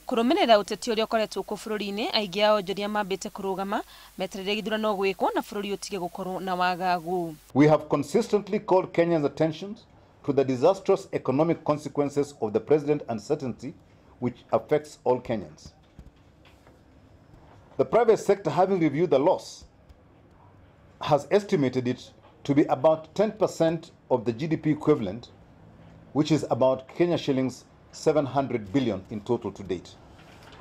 Kũrũmĩrĩra ũteti ũrĩa ũkoretwo kuo bũrũri-inĩ, aingĩ a onjoria mambĩte kũrũgama metereire gĩthurano gwĩkwo na bũrũri ũtige gũkorwo na wagagu. We have consistently called Kenyans' attention to the disastrous economic consequences of the present uncertainty which affects all Kenyans. The private sector, having reviewed the loss, has estimated it to be about 10% of the GDP equivalent, which is about Kenya shillings 700 billion in total to date.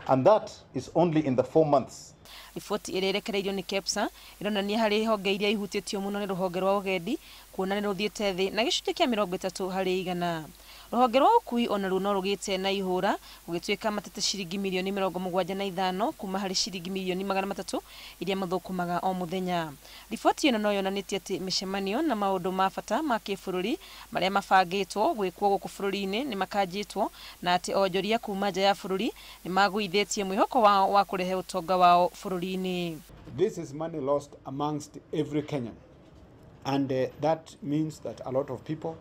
And that is only in the 4 months. Riboti ĩrĩa ĩrekereirio nĩ KEPSA ĩronania harĩ honge iria ihutĩtio mũno nĩ rũhonge rwa ũgendi, kuona nĩ rũthiĩte thĩ na gĩcunjĩ kĩa 30%. Rũhonge rwa ũkui onaruo no rũgĩte na ihũra, gũgĩtuĩka matete ciringi mirioni 75 kuma harĩ ciringi mirioni 300 iria mathũkũmaga o mũthenya. Riboti ĩno no yonanĩtie atĩ mĩcemanio na maũndũ ma bata ma kĩbũrũri marĩa mabangĩtwo gwĩkwo gũkũ bũrũri-inĩ nĩ makanjĩtwo, na atĩ onjoria kuma nja ya bũrũri nĩ magũithĩtie mwĩhoko wao wa kũrehe ũtonga wao bũrũri-inĩ. This is money lost amongst every Kenyan. And that means that a lot of people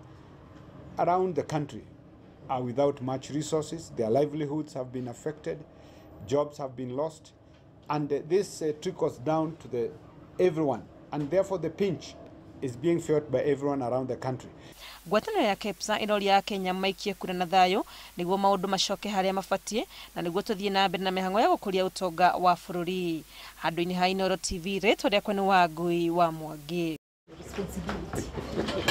around the country are without much resources, their livelihoods have been affected, jobs have been lost, and this trickles down to the everyone. And therefore the pinch is being felt by everyone around the country. Ngwatanĩro ya KEPSA ĩroria Akenya maikie kura na thayũ nĩguo maũndũ macoke harĩa mabatiĩ na nĩguo tũthiĩ na mbere na mĩhang'o ya gũkũria ũtonga wa bũrũri. Handũ-inĩ ha Inooro TV, rĩtwa rĩakwa nĩ Wangui wa Mwangi. Responsibility.